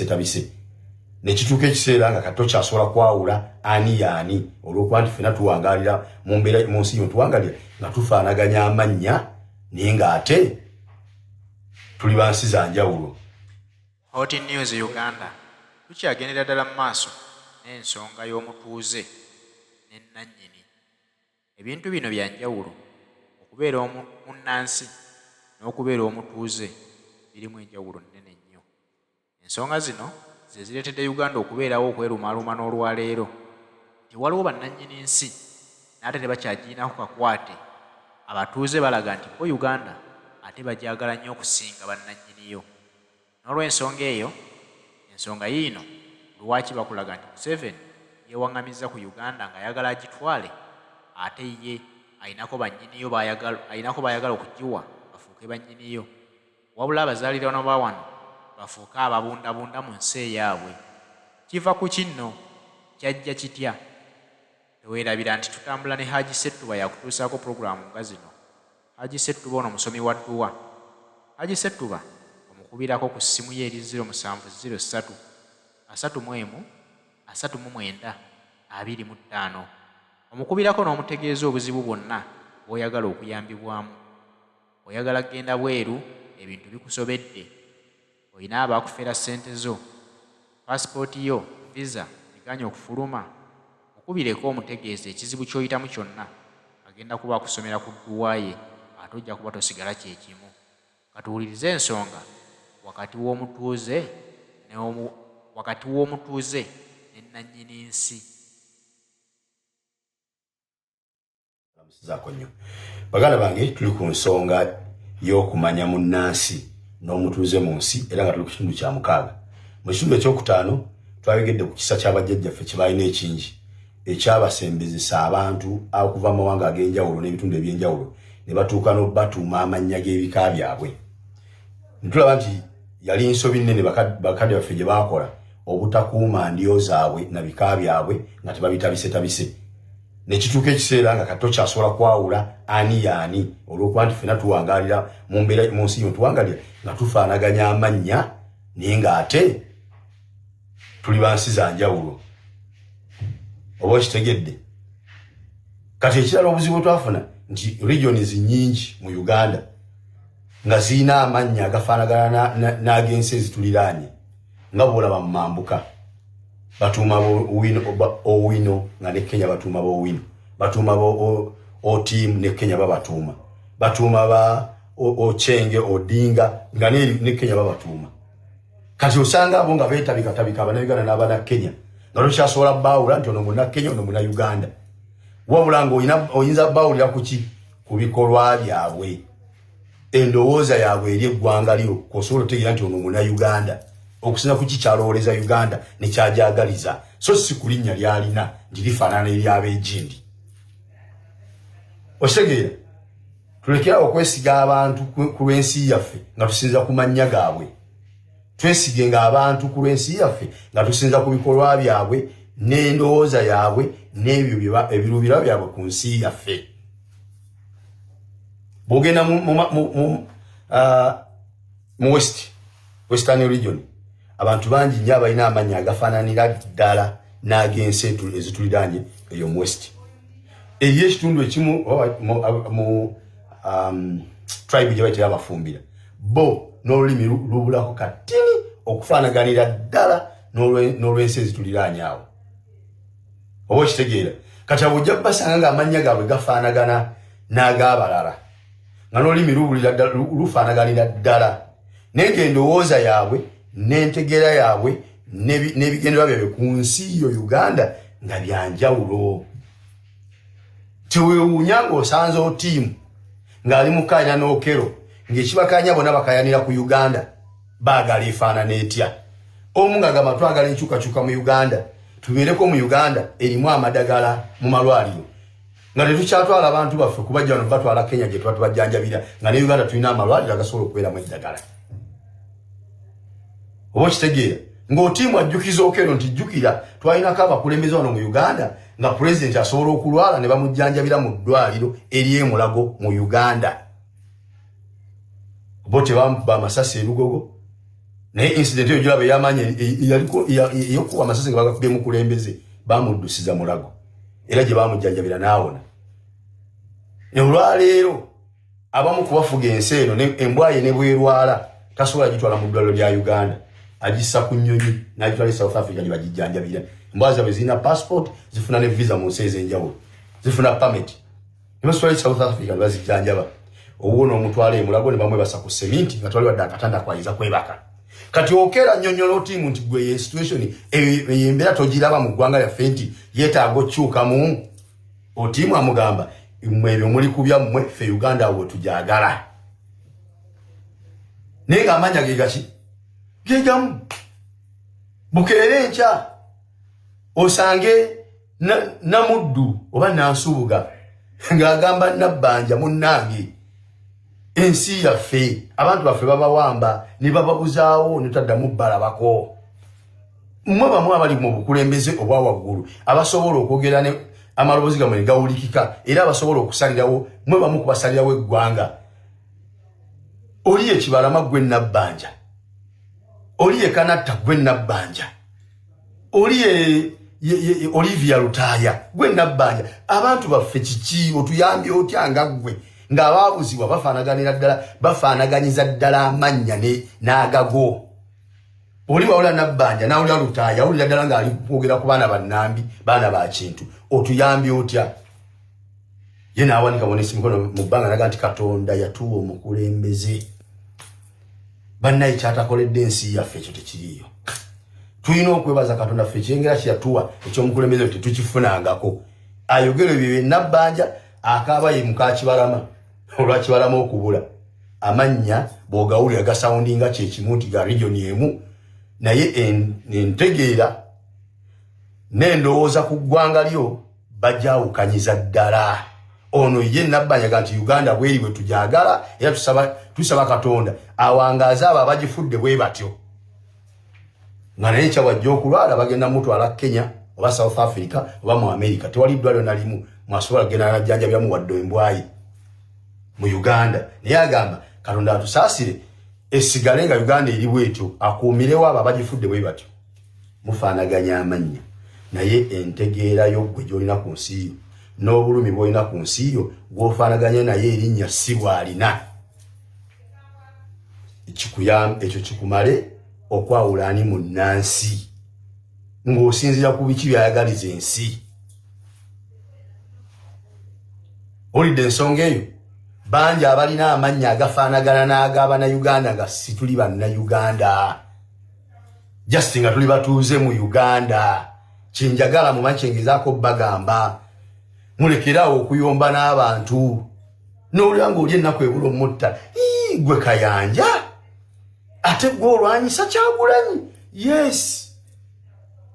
Tabise nekituuka ekiseera nga kati tokyasobola kwawula ani yaani, olwokuba nti fena tuwangalira mu mbeera mu nsi yo tuwangalira nga tufaanaganya amannya, naye ng'ate tuli bansi za njawulo. Hot News Uganda, Tukyagendera ddala mu maaso n'ensonga y'omutuuze ne nnannyini. Ebintu bino bya njawulo, okubeera munnansi n'okubeera omutuuze birimu enjawulo nnene nnyo. Ensonga zino ze zireetedde Uganda okubeerawo okwerumaaluma n'olwaleero nti waliwo bannannyini nsi n'ate tebakyagirinako kakwate. Abatuuze balaga nti bo Uganda ate bagyagala nnyo okusinga bannannyiniyo. N'olwensonga eyo, ensonga yiino lwaki bakulaga nti Museveni yeewang'amizza ku Uganda ng'ayagala agitwale ate ye alinako bannyiniyo alinako b'ayagala okugiwa bafuuke bannyiniyo. Wabula abazaaliranwa ba wano bafuuke ababundabunda mu nsi eyaabwe. Kiva ku ki nno? Kyajja kitya? Teweerabira nti tutambula ne Haji Ssettuba y'akutuusaako pulogulaamu nga zino. Haji Ssettuba ono musomi wa dduwa. Haji Ssettuba omukubirako ku ssimu ye eri ziro musanvu ziro ssatu, asatu mu emu, asatu mu mwenda, abiri mu ttaano. Omukubirako n'omutegeeza obuzibu bwonna bw'oyagala okuyambibwamu. Oyagala kugenda bweru ebintu bikusobedde? Olina abaakufera ssente zo? Paasipooti yo, visa, egaanye okufuluma? Mukubireko omutegeeze ekizibu ky'oyitamu kyonna, agenda kuba akusomera ku dduwa ye ate ojja kuba tosigala kye kimu. Katuwulirize ensonga wakati w'omutuuze ne wakati w'omutuuze ne nnannyini nsi. Zaako nnyo baganda bange, tuli ku nsonga y'okumanya munnansi n'omutuuze mu nsi, era nga tuli ku kitundu kya mukaaga. Mu kitundu ekyokutaano twayogedde ku kisa ky'abajjajjaffe kye balina ekingi ekyabasembezesa abantu okuva mu mawanga ag'enjawulo n'ebitundu eby'enjawulo, ne batuuka n'obatuuma amannya g'ebika byabwe. Ntulaba nti yali nsobi nnene bakadde baffe gye baakola obutakuuma ndyo zaabwe na bika byabwe nga tebabitabisetabise, nekituuka ekiseera nga kati tokyasobola kwawula ani yaani, olwokuba nti fena tuwangalira mu mbeera mu nsi yo tuwangalira nga tufaanaganya amannya, naye ng'ate tuli bansi za njawulo. Oba okitegedde? Kati ekirala, obuzibu twafuna nti regions nyingi mu Uganda nga zirina amannya agafaanagana n'ag'ensi ezituliraanye, nga bwolaba mu mambuka batuuma Owino, nga ne Kenya batuuma Bowino, batuuma Otim, ne Kenya babatuuma, batuuma ba Ochenge, Odinga, nga ne Kenya babatuuma. Kati osanga abo nga beetabikatabika Abanauganda n'abana Kenya, nga tokyasobola baawula nti ono muna Kenya, ono muna Uganda, wabula nga oyinza baawulira kuki? Ku bikolwa byabwe, endowooza yaabwe eri eggwanga lyo, kwosobola otegeera nti ono muna Uganda okusinza ku kikyalowooleza Uganda nekyajagaliza, so si ku linnya lyalina nti lifaanana eryabegindi. Okitegeera? Tulekerawo okwesiga abantu ku lw'ensi yaffe nga tusinza ku mannya gaabwe. Twesige nga abantu ku lw'ensi yaffe nga tusinza ku bikolwa byabwe n'endowooza yaabwe n'ebyo ebiruubirwa byabwe ku nsi yaffe. Bw'ogenda mu Western Region, abantu bangi nnyo abalina amannya agafaananira ddala n'ag'ensi ezituliraanye eyo mu West. Eriyo ekitundu ekimu mu tribe gye bayitira Abafumbira, bo n'olulimi lubulako katini okufaanaganira ddala n'olw'ensi ezituliraanye awo. Oba okitegeera? Kati abo ojja basanga ng'amannya gaabwe gafaanagana n'ag'abalala, nga n'olulimi lufaanaganira ddala, naye ng'endowooza yaabwe n'entegeera yaabwe n'ebigendererwa byabwe ku nsi yo Uganda nga byanjawulo. Teweewuunya ng'osanze Otiimu ng'ali mukaayana n'Okero, ng'ekibakaanya bonna bakayanira ku Uganda baagala efaanana etya. Omu ng'agamba, "Twagala enkyukakyuka mu Uganda, tubeereko mu Uganda erimu amadagala mu malwaliro, nga tetukyatwala abantu baffe kubajja wano batwala Kenya gye tuba tubajjanjabira, nga ne Uganda tulina amalwaliro agasobola okubeeramu eddagala." Oba okitegeera? Ng'Otiimu ajjukiza Okero nti, "Jjukira twalinako abakulembeze wano mu Uganda nga pulezidenti asobola okulwala ne bamujjanjabira mu ddwaliro ery'emulago mu Uganda." Bo tebamukuba amasasi erugogo. Naye incident eyo gyolaba eyamaanyi eyokuba amasasi nga bagakubye mukulembeze, bamuddusiza Mulago era gye bamujjanjabira n'awona. Olwaleero abamu kubafuga ensi eno, embwa ye ne bwerwala tasobola gitwala mu ddwaliro lya Uganda, agissa ku nnyonyi n'agitwala e South Africa gye bagijjanjabira. Embwa zaabwe zirina passport, zifuna ne visa mu nsi ez'enjawulo, zifuna permit ne bazitwala e South Africa ne bazijjanjaba. Owuwo n'omutwala emulago ne bamwebasa ku seminti nga twali wadde akatanda kwayinza kwebaka. Kati okeera nnyonnyola otiimu nti gwe ye situation eyo embeera togiraba mu ggwanga lyaffe nti yeetaaga okukyukamu. Otiimu amugamba, mmwe ebyo muli ku byammwe, ffe Uganda awo wetugyagala. Naye ng'amannya ge gaki gegamu. Bukeere enkya osange Namuddu oba Nansubuga ng'agamba Nabbanja, munnange ensi yaffe abantu baffe babawamba ne bababuzaawo ne taddamu balabako. Mmwe bamu abali mu bukulembeze obwa waggulu abasobola okwogera ne amaloboozi gammwe ne gawulikika era abasobola okusalirawo, mmwe bamu kubasalirawo eggwanga. Oli ye Kibalama gwe Nabbanja, oli ye Kanatta gwe Nabbanja, oli ye Olivia Lutaaya gwe Nabbanja. Abantu baffe kiki otuyambye otya nga ggwe ng'abaabuzibwa bafaanaganira ddala, bafaanaganyiza ddala amannya n'agago? Oli wawula Nabbanja n'awulira Lutaaya, awulira ddala ng'ali kwogera ku baana bannambi, baana ba kintu. Otuyambye otya? Ye n'awanika bonesi mikono mu bbanga naga nti Katonda yatuwa omukulembeze. Bannaye, kyatakoledde ensi yaffe ekyo tekiriiyo. Tulina okwebaza Katonda, ffe ekyengera kyeyatuwa ekyomukulembeze tetukifunangako. Ayogera ebyo Nabbanja akaaba ye mukakibalama olwakibalama okubula. Amannya bw'ogawulira gasoundinga kyekimu nti ga region emu, naye entegeera n'endowooza ku ggwanga lyo bajawukanyiza ddala. Ono ye Nabbanja nti Uganda bweri bwe tujagala, era tusaba Katonda awangaaze abo abagifudde bwe batyo, nga naye kyawajja okulwala bagenda mutwala Kenya oba South Africa oba mu America. Tewali ddwaliro nalimu mwasobola kugenda najjanjabiramu wadde embwayi mu Uganda. Naye agamba Katonda atusaasire esigale nga Uganda eri bwetyo, akuumirewo abo abagifudde bwe batyo. Mufaanaganya amannya, naye entegeera yo gwe gy'olina ku nsi yo n'obulumi bw'olina ku nsi yo, gw'ofaanaganya naye erinnya si bw'alina. Ekyo kikumale okwawula ani munnansi ng'osinziira ku biki by'ayagaliza ensi. Olidde ensonga eyo? Bangi abalina amannya agafaanagana n'ag'abannayuganda nga si tuli bannayuganda, just nga tuli batuuze mu Uganda. Kyenjagala mumanyi, kyengezaako bagamba, mulekeraawo okuyomba n'abantu n'olya ng'oli ennaku ebula omutta. Gwe Kayanja, ate gwe olwanyisa Kyagulanyi. Yes,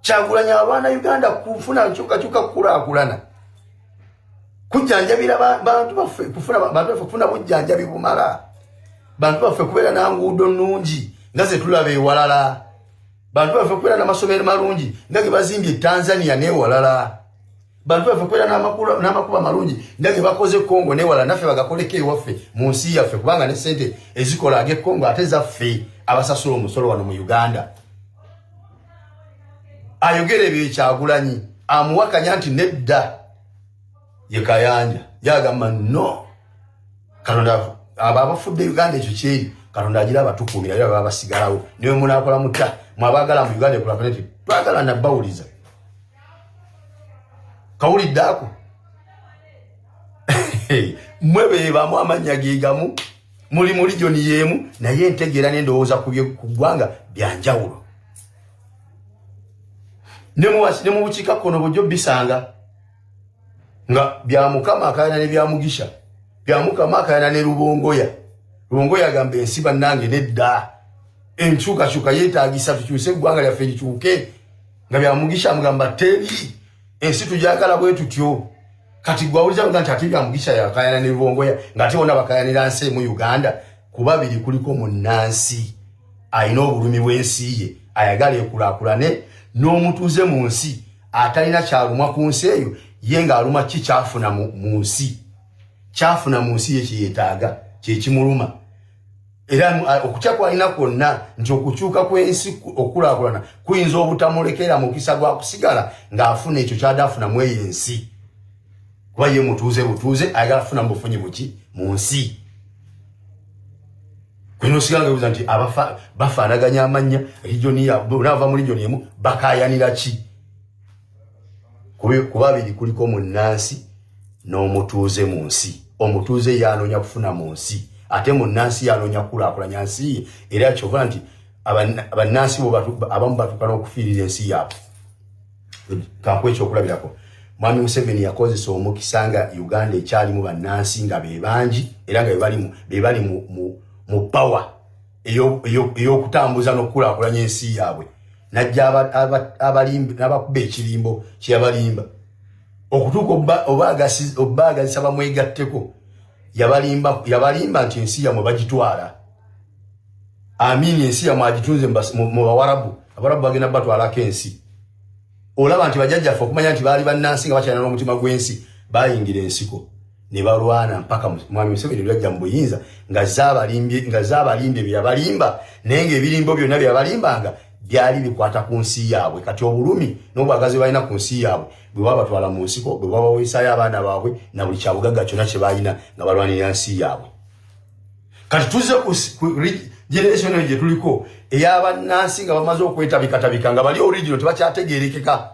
Kyagulanyi alwana Uganda kufuna nkyukakyuka, kukulaakulana, kujjanjabira bantu baffe, kufuna bantu baffe kufuna bujjanjabi bumala, bantu baffe kubeera nanguudo nnungi nga ze tulaba ewalala, bantu baffe kubeera n'amasomero malungi nga ge bazimbye e Tanzania n'ewalala, bantu baffe kubeera n'amakubo amalungi nga ge bakoze Congo n'ewalala, naffe bagakoleko ewaffe mu nsi yaffe, kubanga ne sente ezikola ag'e Congo ate zaffe abasasula omusolo wano mu Uganda. Ayogera ebyo Ekyagulanyi amuwakanya nti nedda, ye Kayanja yagamba no. Katonda abo abafudde Uganda ekyo kyeri, Katonda agira abatukuumira era baba basigalawo. Niwe munakola mutya mwabaagala mu Uganda ekulakane? Ti twagala nabbawuliza kawulidde ako. Mmwe beebamu, amannya gegamu, muli mu region y'emu, naye entegeera n'endowooza ku ggwanga byanjawulo. Ne mu bukiikakkono bujjo bisanga nga Byamukama akayana ne Byamugisha, Byamukama akayana ne Lubongoya. Lubongoya agamba ensi bannange nedda, enkyukakyuka yeetagisa, tukyuse eggwanga lyaffe likyuke, nga Byamugisha amugamba teri, ensi tujagala bwe tutyo. Kati gwawuliza nga nti ate Byamugisha yakayana ne Lubongoya, ng'ate bonna bakayanira nsi emu Uganda. Ku babiri kuliko munnansi alina obulumi bw'ensi ye ayagala ekulaakulane, n'omutuuze mu nsi atalina kyalumwa ku nsi eyo, ye ng'aluma ki kyafuna mu nsi, kyafuna mu nsi ye kyeyetaaga kyekimuluma. Era okutya kwalina kwonna nti okukyuka kw'ensi, okukulaakulana kuyinza obutamulekera mukisa gwa kusigala ng'afuna ekyo kyadde afuna mu eyo ensi, kuba ye mutuuze butuuze, ayagala kufuna mu bufunyi buki mu nsi. Kwenosigala nga nti bafaanaganya amannya, region nava mu region emu, bakayanira ki? Ku babiri kuliko munnansi n'omutuuze mu nsi. Omutuuze yanoonya kufuna mu nsi, ate munnansi yanoonya kukulaakulanya nsi ye. Era kyova nti bannansi bo abamu batuuka n'okufiirira ensi yaabwe. Kankuwa ekyokulabirako: Mwami Museveni yakozesa omukisa nga Uganda ekyalimu bannansi nga be bangi, era nga be bali mu power ey'okutambuza n'okukulaakulanya ensi yaabwe. Najja n'abakuba ekirimbo kyeyabalimba okutuuka obaagazisa bamwegatteko. Yabalimba nti ensi yammwe bagitwala, Amini ensi yammwe agitunze mu Bawarabu, Abawarabu bagenda batwalako ensi. Olaba nti bajjajjaffe okumanya nti baali bannansi nga bakyalina n'omutima gw'ensi, bayingira ensiko ne balwana mpaka Mwami Museveni lwajja mu buyinza nga zaabalimbye bye yabalimba, naye ng'ebirimbo byonna bye yabalimbanga byali bikwata ku nsi yaabwe. Kati obulumi n'obwagazi balina ku nsi yaabwe bwe babatwala mu nsiko, bwe babaweesaayo abaana baabwe na buli kyabugagga kyonna kye balina nga balwanirira nsi yaabwe. Kati tuzze ku generation eyo gye tuliko ey'abannansi nga bamaze okwetabikatabika, nga bali original tebakyategerekeka,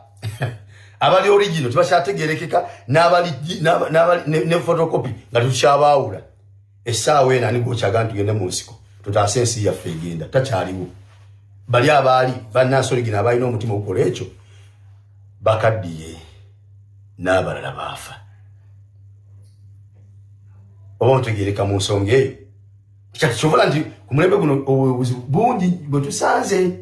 abali original tebakyategerekeka, ne photocopy nga tetukyabaawula. Essaawa eno ani gwokyaga nti tugende mu nsiko tutaase ensi yaffe egenda? Takyaliwo. Bali abaali bannansi original abalina omutima okukola ekyo bakaddiye, n'abalala baafa. Oba otegereka mu nsonga eyo? Kati kyobola nti ku mulembe guno obuzibu bungi bwe tusanze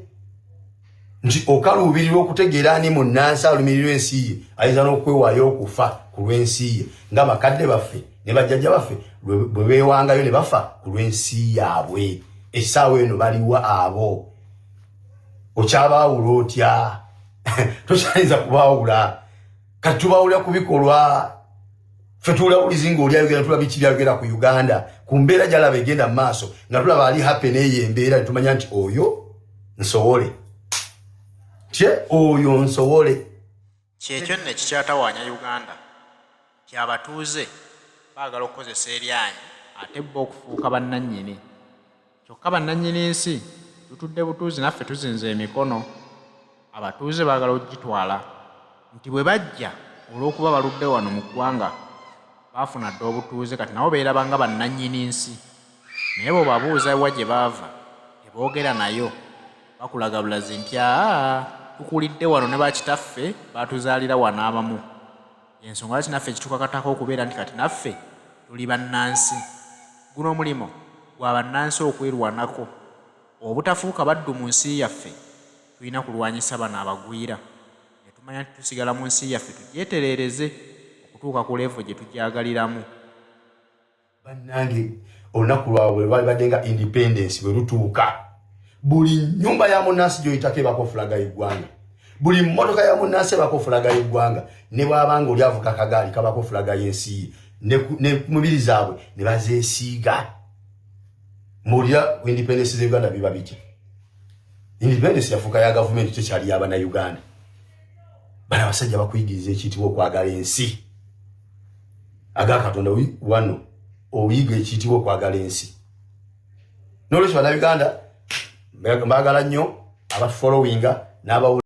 nti okaluubirirwa okutegeera ani munnansi alumirirwa ensi ye, ayinza n'okwewaayo okufa ku lw'ensi ye, nga bakadde baffe ne bajjajja baffe bwe beewangayo ne bafa ku lw'ensi yaabwe. Essaawa eno baliwa abo? Okyabaawula otya? Tokyayinza kubaawula. Kati tubaawulira ku bikolwa. Ffe tuwulira bulizi ng'oli ayogera, tulaba biki byayogera ku Uganda, ku mbeera gyalaba egenda mu maaso, nga tulaba ali happy n'eyo embeera, ne tumanya nti oyo nsowole tye, oyo nsowole. Kyekyo nno ekikyatawaanya Uganda, nti abatuuze baagala okukozesa eryanyi ate bo okufuuka bannannyini. Kyokka bannannyini nsi tutudde butuuzi, naffe tuzinze emikono. Abatuuze baagala okugitwala nti bwe bajja, olw'okuba baludde wano mu ggwanga, baafuna dda obutuuze, kati nabo beeraba nga bannannyini nsi. Naye bw'obabuuza wa gye baava, teboogera nayo, bakulaga bulazi nti aa, tukulidde wano, ne bakitaffe baatuzaalira wano abamu. Ensonga lwaki naffe kitukakatako okubeera nti kati naffe tuli bannansi. Guno omulimu gwa bannansi okwerwanako obutafuuka baddu mu nsi yaffe. Tulina kulwanyisa bano abagwira ne tumanya nti tusigala mu nsi yaffe, tugyetereereze okutuuka ku level gye tugyagaliramu. Bannange, olunaku lwabwe lwali badde nga independence bwe lutuuka, buli nyumba ya munnansi gyoyitako ebako fulaga y'eggwanga, buli mmotoka ya munnansi ebako fulaga y'eggwanga, ne bw'abanga oli avuga kagaali kabako fulaga y'ensi ye, ne ku mibiri zaabwe ne bazeesiiga. Muwulira independence ze Uganda biba bitya? Independence yafuuka ya gavumenti, tekyali y'Abannayuganda. Bano abasajja bakuyigiriza ekiyitibwa okwagala ensi. Aga Katonda, wano oyiga ekiyitibwa okwagala ensi. Nolwekyo, Bannayuganda, mbaagala nnyo abatufollowinga n'abawulira.